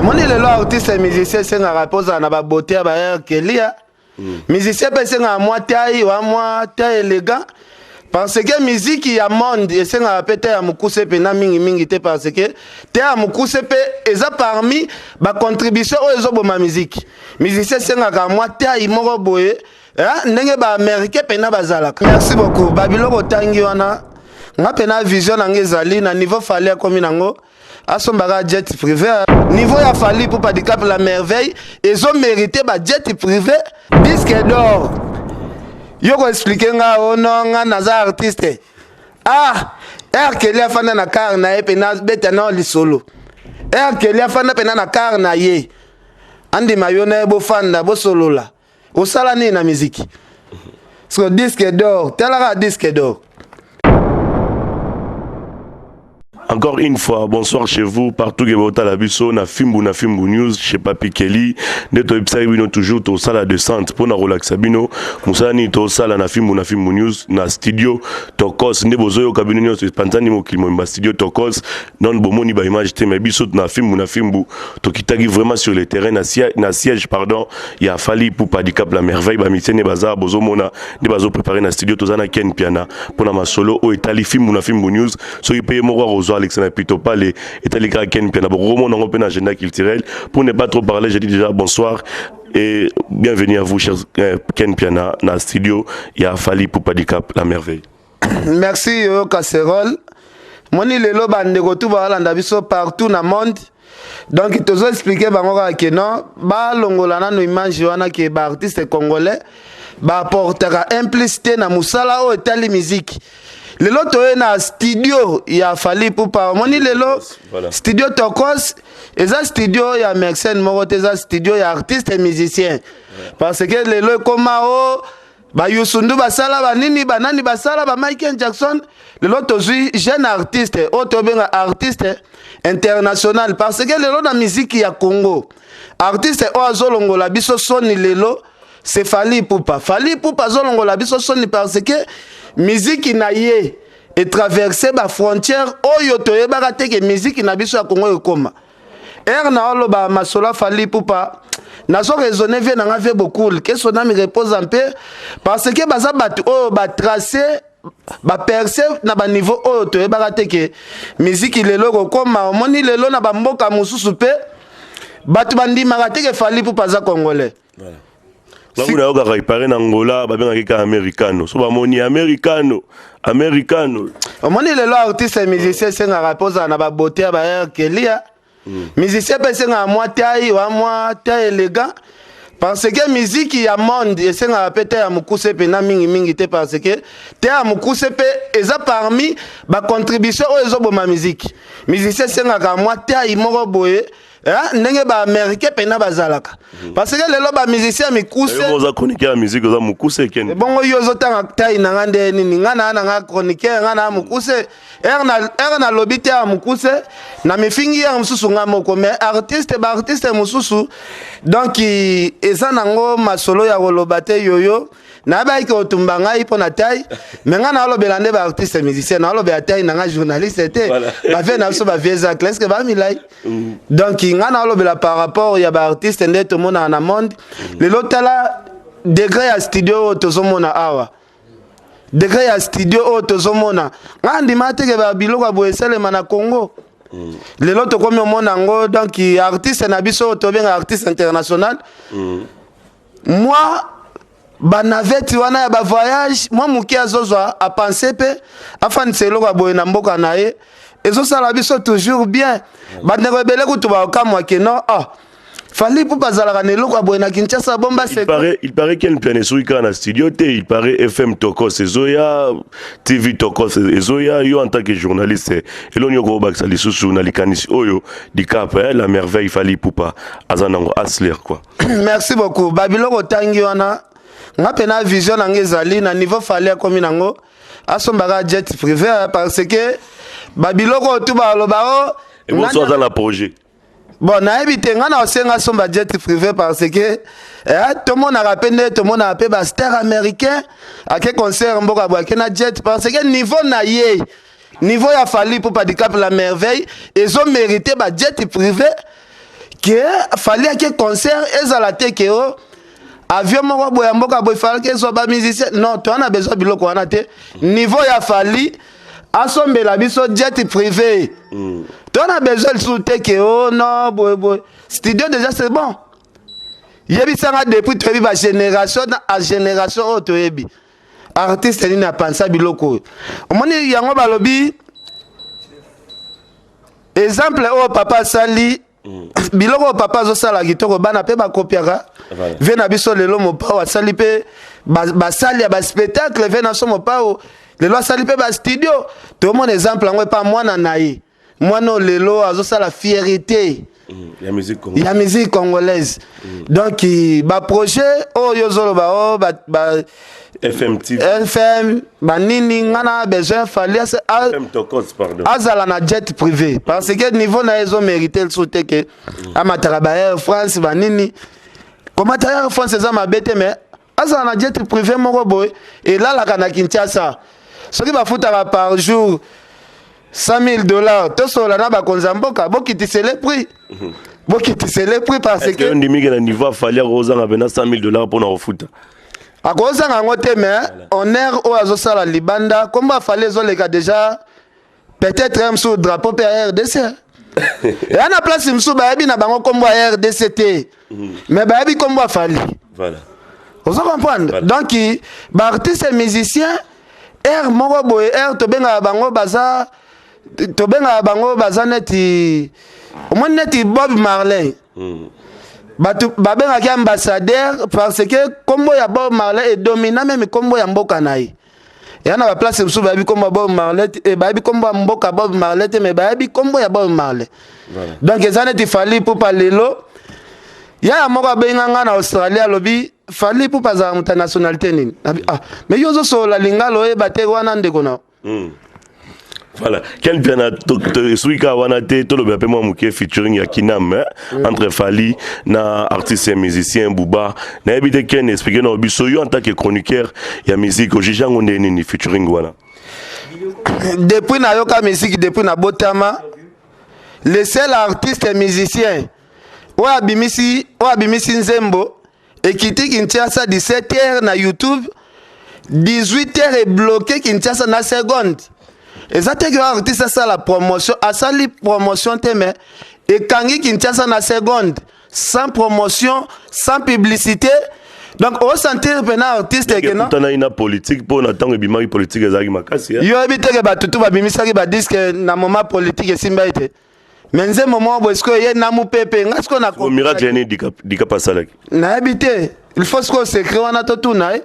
Omoni lelo artiste musicien esengaka mpe ozala na babote ya ba R. Kelly ya. Musicien mpe esengaka mwa taille wa mwa taille élégant parce que miziki ya monde esengaka mpe taille ya mokuse mpena mingimingi te, parce que taille ya mokuse mpe eza parmi bacontribution oyo ezoboma miziki. Musicien esengaka mwa taille moko boye ndenge baaméricain mpena bazalaka. Merci beaucoup. Babiloko otangi wana, nga mpena vision na nga ezali na niveau Fally akomi nango, asombaka jet privé. Niveau ya Fally Ipupa Dicap la Merveille ezomérite bajet privé, disque d'or. Yo koexpliquer nga ono nga naza artiste. Ah, R. Kelly afanda na car na ye mpena beta na lisolo. R. Kelly afanda mpena na car na ye, andima yo na ye bofanda bosolola, osala nini na miziki? So disque d'or, talaka disque d'or. Encore une fois, bonsoir chez vous, partout que vous la biso, na Fimbu na Fimbu News, chez Papi Kelly, nde toyebisaki bino toujours tosala descente mpona kolakisa bino mosala nini tosala na Fimbu na Fimbu News na studio Tokos. Nde bozoyoka bino nyonso epanzani mokili mobimba, studio Tokos. Non, bomoni baimage te, mais biso na Fimbu na Fimbu tokitaki vraiment sur le terrain na siège, pardon, ya Fally Ipupa Dicap la Merveille. Bamitie nde baza, bozomona nde bazopréparé na studio. Toza na Ken Piana mpona masolo oyo etali Fimbu na Fimbu News. Soki mpe ye moko akozwa Alex na pito pale etali kaka Ken Piana, bokokomona yango mpe na agenda culturel. Pour ne pas trop parler, je dis déjà bonsoir et bienvenue à vous, cher Ken Piana, na studio ya Fally Ipupa Dicap la Merveille. Merci Yoyo Casserole. Moni lelo bandeko tu balanda biso partout na monde, donc tozo expliquer bango kaka ke non, balongola nano image wana ke baartiste congolais baapportaka un plus te na mosala oyo etali musique. Lelo toye na studio ya Fally Ipupa. Omoni lelo studio Tokos eza studio ya mécène moko te, eza studio ya artiste musicien, parce que lelo ekoma o bayusundu basala banini, banani basala, ba Michael Jackson. Lelo tozwi jeune artiste oyo tobenga artiste international, parce que lelo na miziki ya Congo, artiste oyo azolongola biso soni lelo, c'est Fally Ipupa. Fally Ipupa azolongola biso soni parce que miziki na ye etraverse bafrontière oyo toyebaka te ke miziki na biso ya Congo ekoma ere na oloba masolo ya Fally Ipupa. Nazo raisonner vie na nga, vie bokul ke son âme repose en paix, parce que baza bato oyo batrace, baperce na baniveau oyo toyebaka te ke miziki lelo ekokoma. Omoni lelo na bamboka mosusu mpe bato bandimaka te ke Fally Ipupa aza congolais. Bango nayokaka ipare na Ngola babengaki kaka americano, so bamoni americano, americano. Omoni lelo artiste musicien esengaka mpe ozala na babote ya ba R. Kelly ya. Musicien mpe esengaka mwa taille wa mwa taille élégant, parce que miziki ya monde esengaka mpe taille ya mokuse mpena mingimingi te, parce que taille ya mokuse mpe eza parmi bacontribution oyo ezoboma miziki. Musicien esengaka mwa taille moko boye ndenge baaméricain mpena bazalaka, parce que lelo bamusicien ya mikuse. Oza chroniqueur ya musique, oza mokuse, Ken. Bongo yo ozotanga taille na nga nde nini? Nga na nga chroniqueur, nga na mokuse. Ere nalobi te ya mokuse na mifingi ere mosusu nga moko, mais artiste, baartiste mosusu, donc eza nango masolo ya koloba te. Yoyo nayebaki kotumba ngai mpo na taille, mais ngai naolobela nde baartiste musicien, naolobela taille na ngai journaliste te. Bavie na biso, bavie eza classe ke bamilai. Donc ngai naolobela par rapport ya baartiste nde tomonaka na monde. Lelo tala degré ya studio oyo tozomona awa, degré ya studio oyo tozomona. Ngai ndima teke babiloko ya boye esalema na Congo. Lelo tokomi omona yango. Donc artiste na biso oyo tobenga artiste international, mwa banavette wana ya bavoyage mwa moke azozwa, apense mpe afandisa eloko ya boye na mboka na ye, ezosala biso toujours bien. Bandeko ebele kutu bakokamwa ke non, ah, Fally Ipupa azalaka na eloko ya boye na Kinshasa, bomba. Il paraît Ken Piana esoki kaka na studio te, il paraît FM Tokos ezoya, TV Tokos ezoya. Yo en tant que journaliste, eloni yo kobakisa lisusu na likanisi oyo Dicap la Merveille Fally Ipupa aza nango asler quoi? Merci beaucoup. Babiloko otangi wana, nga mpe vision na nga ezali na niveau Fally akomi nango, asombaka jet privé, parce que babiloko oyo tu baloba o Eboso aza na projet. Bon, nayebi te. Ngai na osenga asomba jet privé parce que tomonaka mpe nde tomonaka mpe bastar américain ake concert mboka boye, ake na jet, parce que niveau na ye, niveau ya Fally Ipupa Dicap la Merveille ezomérite bajet privé. Ke Fally ake concert, ezala te ke o avion moko boye ya mboka boye Fally ezwa bamusicien. Non, toza na besoin biloko wana te. Niveau ya Fally, asombela biso jet privé. Toza na besoin lisusu te ke o non, boye boye. Studio déjà, c'est bon. Yebisanga, depuis toyebi bagénération na a génération oyo, toyebi artiste nini apansa biloko oyo? Omoni yango, balobi exemple oyo papa asali, biloko oyo papa azosala kitoko, bana mpe bakopiaka. Ve na biso lelo Mopao asali mpe basali ya baspectacle. Ve na biso Mopao lelo asali mpe bastudio. Tomona exemple yango epa mwana na ye, mwana oyo lelo azosala fierté ya musique congolaise. Ya musique congolaise. Donc baprojet oyo ozoloba o ba FM TV. FM banini, nga na besoin Fally FM Tokos, pardon. Azala na jet privé, parce que niveau na ye ezomérite lisusu te ke amataka ba Air France banini. Komata Air France eza mabe te, mais azala na jet privé moko boye elalaka na Kinshasa. Soki bafutaka par jour 100 000 $, tosolola na bakonzi ya mboka, bokitisele prix, bokitisele prix, parce Est-ce que que ondimi ke na niveau ya Fally akozanga mpena 100 000 $ mpona kofuta? Akozanga yango te, mais honneur oyo azosala libanda, nkombo ya Fally ezoleka déjà. Peut-être ye mosusu drapeau mpe ya RDC eya na place mosusu, bayebi na bango nkombo ya RDC te, mais bayebi nkombo ya Fally. Ozo comprendre? Donc baartiste musicien, aire moko boye, aire tobengaka bango baza, tobengaka bango baza neti, omoni neti Bob Marley. Bato babengaki ambassadeur parce que nkombo ya Bob Marley edomina même nkombo ya mboka na ye. Eya na baplace mosusu, bayebi nkombo ya Bob Marley bayebi nkombo ya mboka Bob Marley te, mais bayebi nkombo ya Bob Marley. Donc eza neti Fally Ipupa lelo. Yaya moko abenga nga na Australie, alobi Fally Ipupa azala moto ya nationalité nini? Nabi, ah, mais yo ozosolola lingala, oyeba te wana ndeko na. Voilà, Ken Mpiana, soki kaka wana te, tolobela mpe mwa moke featuring ya Kinam, hein, entre Fally na artiste et musicien Booba. Nayebi te, Ken, explique na biso, yo en tant que chroniqueur ya musique, ojuge yango nde nini, featuring wana? Depuis nayoka musique, depuis nabotama, le seul artiste musicien oyo abimisi nzembo ekiti Kinshasa 17 heures na YouTube, 18 heures ebloqué Kinshasa na seconde. Eza te ke oyo artiste asala promotion, asali promotion te, mais ekangi Kinshasa na seconde, sans promotion, sans publicité. Donc osentir mpena artiste ke non. Ekutanaki na politique, mpo na ntango ebimaki, politique ezalaki makasi, hein? Yo oyebi te ke bato tu babimisaki badisque na moment politique, esimba ye te, mais nzembo moko boye sikoyo ye na mopepe, nga sikoyo na Sikoyo miracle yani Dicap asalaki? Nayebi te, il faut sikoyo secret wana totuna ye,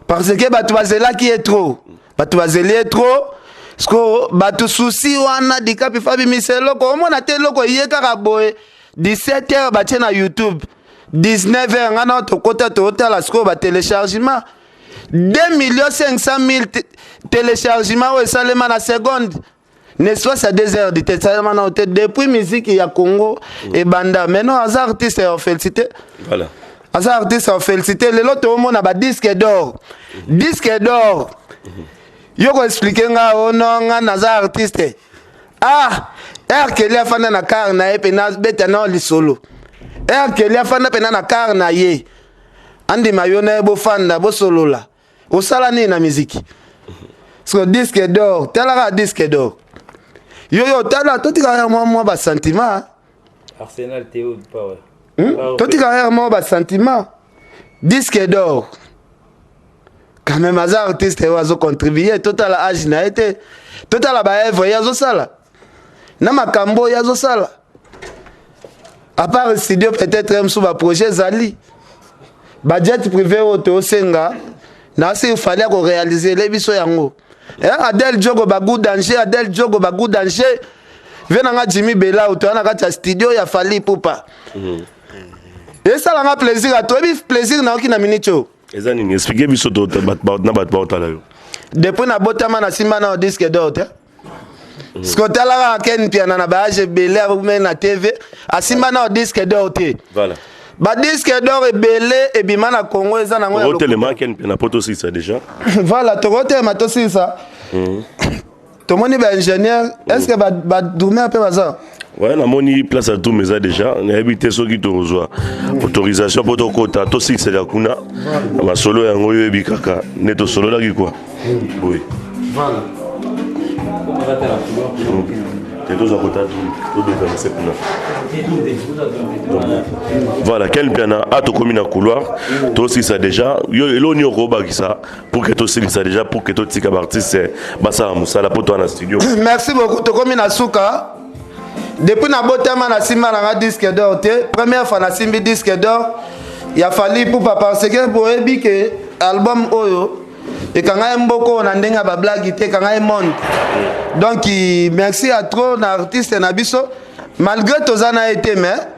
parce que bato bazelaki ye trop, bato bazeli ye trop. Sikoyo bato susi wana, Dicap fa bimisa eloko, omona te eloko ye kaka boye, 17 heures batie na YouTube, 19 heures nga na tokota totala sikoyo batéléchargement, 2 millions 500 000 téléchargement oyo esalema na seconde, n'est-ce pas? Ça 2 heures du temps esalema nano te depuis musique ya Congo ebanda. Maintenant aza artiste ya félicité. Aza artiste ya félicité. Lelo toomona badisque d'or, disque d'or. Yo koexpliquer nga ono, nga naza artiste, ah, R. Kelly afanda na car na ye mpena, beta na lisolo. R. Kelly afanda mpena na car na ye, andima yo na ye, bofanda, bosolola, osala nini na miziki? Siko disque d'or, talaka disque d'or yo, yo tala, totikaka mwa basentiment. Arsenal Théo Power. Totikaka mwa basentiment. Disque d'or quand même, aza artiste oyo azocontribue. Totala age na ye te, totala baœuvre ye azosala na makambo oyo azosala. À part studio, peut-être mosusu baprojet ezali, bajet privé oyo tosenga na asi Fally akoréaliser ele biso yango. Adel Jogo bagu danger, Adel Jogo bagu danger. Ve nanga Jimmy Bela, toya na kati ya studio ya Fally Ipupa. Esalanga plaisir, atoyebi plaisir nayoki na minute oyo. Eza nini? Explique biso na bato baotala yo. Depuis nabotama, nasimba na disque d'or te. Siko otalaka Ken Mpiana na baage ebele, akumeli na TV, asimba na disque d'or te. Badisque d'or ebele ebima na Congo, eza nango ya Otelema, Ken Mpiana, po tosilisa déjà. Voilà, tokotelema, tosilisa. Tomoni baingénieur, est ce que badrumer mpe baza? Ouais, namoni place ya tour eza déjà. Nayebi te soki tokozwa autorisation mpo tokota, tosilisela kuna masolo yango. Oyo oyebi kaka nde tosololaki quoi, boye. Voilà. Te, tozwa kota, tobeta se kuna. Voilà, Ken Mpiana a tokomi na couloir, tosilisa déjà. Yo eloko nini okobakisa pour que tosilisa déjà, pour que totika baartiste basala mosala mpo toa na studio? Merci beaucoup. Tokomi na suka. Depuis nabotama, nasimba nanga disque d'or te. Première fois nasimbi disque d'or ya Fally Ipupa, parce que boyebi ke album oyo ekanga ye mboka oyo na ndenge ya bablague te, ekanga ye monde. Donc merci ya trop na artiste na biso. Malgré toza na ye te, mais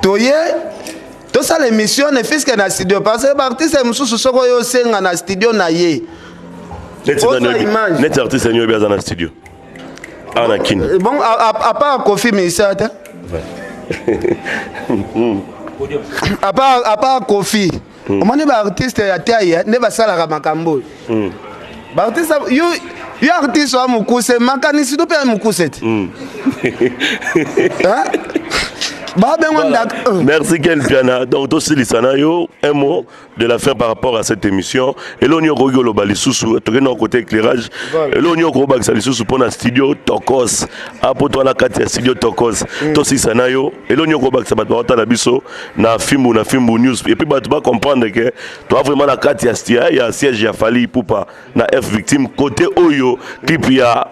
toye tosala émission ne fût-ce que na studio, parce que baartiste mosusu, soki oyo osenga na studio na ye, Neti Oza nani image. Neti artiste nini oyebi aza na studio awa na Kini? Bon, à part Kofi, ministère te, à part Kofi. Omoni baartiste ya taille nde basalaka makambo oyo. Baartiste yo, yo artiste wa mokuse, makanisi to mpe ya mokuse te. Hein? Babengo ndak. Merci Ken Mpiana. Donc tosilisa na yo, un mot de la fin par rapport à cette émission. Eloko nini okoki koloba lisusu? Tokende na côté éclairage. Eloko nini okobakisa lisusu mpona studio Tokos apo to wana kati ya studio Tokos? Tosilisa na yo, eloko nini okobakisa bato baotala biso na Fimbu na Fimbu News, et puis bato bacomprendre ke toa vraiment na kati ya siège ya Fally Ipupa na F Victime, côté oyo clip ya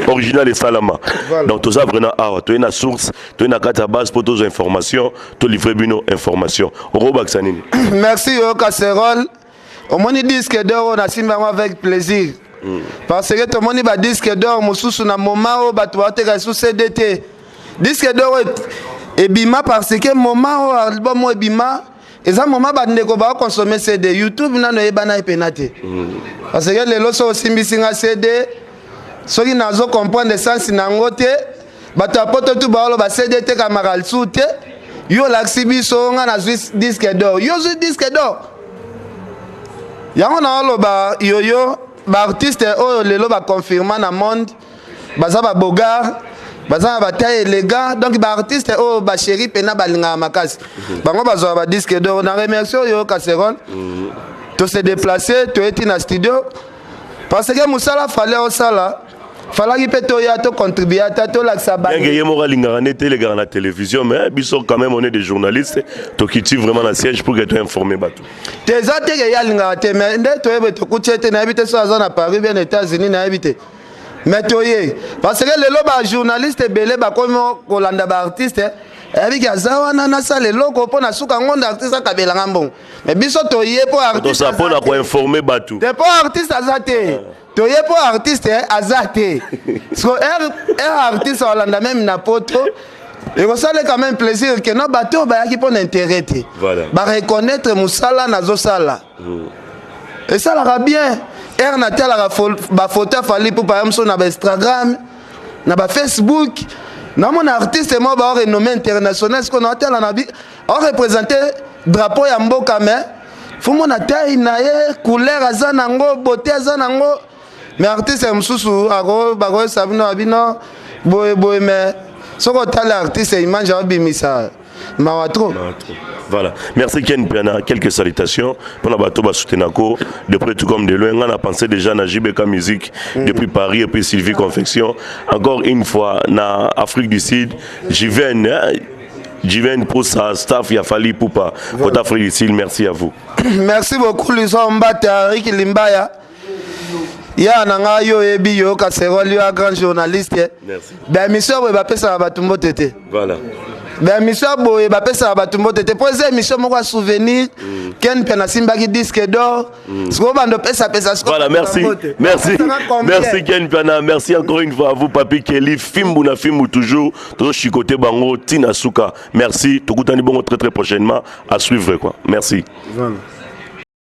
original esalama? Donc toza vraiment awa, toye na source, toye na kati ya base mpo tozwa information, tolivre bino information. Okobakisa nini? Merci yo Casserole. Omoni disque d'or oyo, nasimbi yango avec plaisir, parce que tomoni badisque d'or mosusu na moment oyo bato baoteka lisusu CD te. Disque d'or oyo ebima parce que moment oyo album oyo ebima eza moment bandeko baokonsome CD. YouTube nano eyebana ye pena te, parce que lelo so osimbisi nga CD, soki nazo comprendre sens na yango te, bato ya poto tu baoloba CD etekamaka lisusu te. Yo olakisi biso, nga nazwi disque d'or, yo ozwi disque d'or. Yango naoloba yoyo, baartiste oyo lelo baconfirma na monde, baza babeau gars, baza na bataille élégant. Donc baartiste oyo bachéri mpena balingaka makasi bango, bazwaka badisque d'or. Na remercie oyo Casserole, tose déplace, toyeti na studio, parce que mosala Fally osala, falaki mpe toya tocontribue, ata tolakisa. Bien que ye moko alingaka nde te elekaka na télévision, mais biso quand même, on est des journalistes, tokiti vraiment na siège pour que toinforme bato. Te, eza te ke ye alingaka te, mais nde toyebe, tokuti ye te. Nayebi te so aza na Paris, bien États-Unis, nayebi te. Mais toye parce que lelo bajournaliste ebele bakomi kolanda baartiste. Ayebiki aza wana, nasala eloko mpo na suka ngonda artiste akabelanga mbongo. Mais biso toye mpo artiste Tosa mpona koinforme bato. Te, mpo artiste aza te. Toye mpo artiste aza te. So r artiste olanda même na poto, ekosala quand même plaisir ke no bato oyo bayaki mpo na intérêt te, bareconnaître mosala nazosala. Esalaka bien ere natalaka bafoto ya Fally Ipupa ya moso na bainstagram, na bafacebook. Namona artiste moko bao renommé international, sikoyo naotala na bi aoreprésente drapeau ya mboka, mais fomona taille na ye, couleur aza nango, beauté aza nango. Mais artiste mosusu bakoyesa bino ya bino boye boye, mais soki otala artiste, image aobimisa, mawa trop. Voilà. Merci Ken Mpiana. Quelques salutations pour la bateau Basoutenako, de près tout comme de loin. On a pensé déjà na JBK Musique depuis Paris et puis Sylvie Confection. Encore une fois, na Afrique du Sud, Jiven, hein, Jiven pour sa staff, ya Fally Ipupa. Côté Afrique du Sud, merci à vous. Merci beaucoup Luson Mbata, Rick Limbaya ya na ngai. Yo oyebi yo Casserole, yo ya grand journaliste. Merci. Baémission boye bapesaka bato mbote te. Voilà. Baémission boye bapesaka bato mbote te, mpo eza émission moko ya souvenir. Ken mpe nasimbaki disque d'or, sikoyo bando pesapesa. Voilà, merci. Merci. Merci Ken Mpiana. Merci encore une fois à vous, Papi Kelly. Fimbu na Fimbu toujours. Toujours chicoté bango, Tina Suka. Merci. Tokutani bongo très très prochainement. À suivre quoi. Merci. Voilà.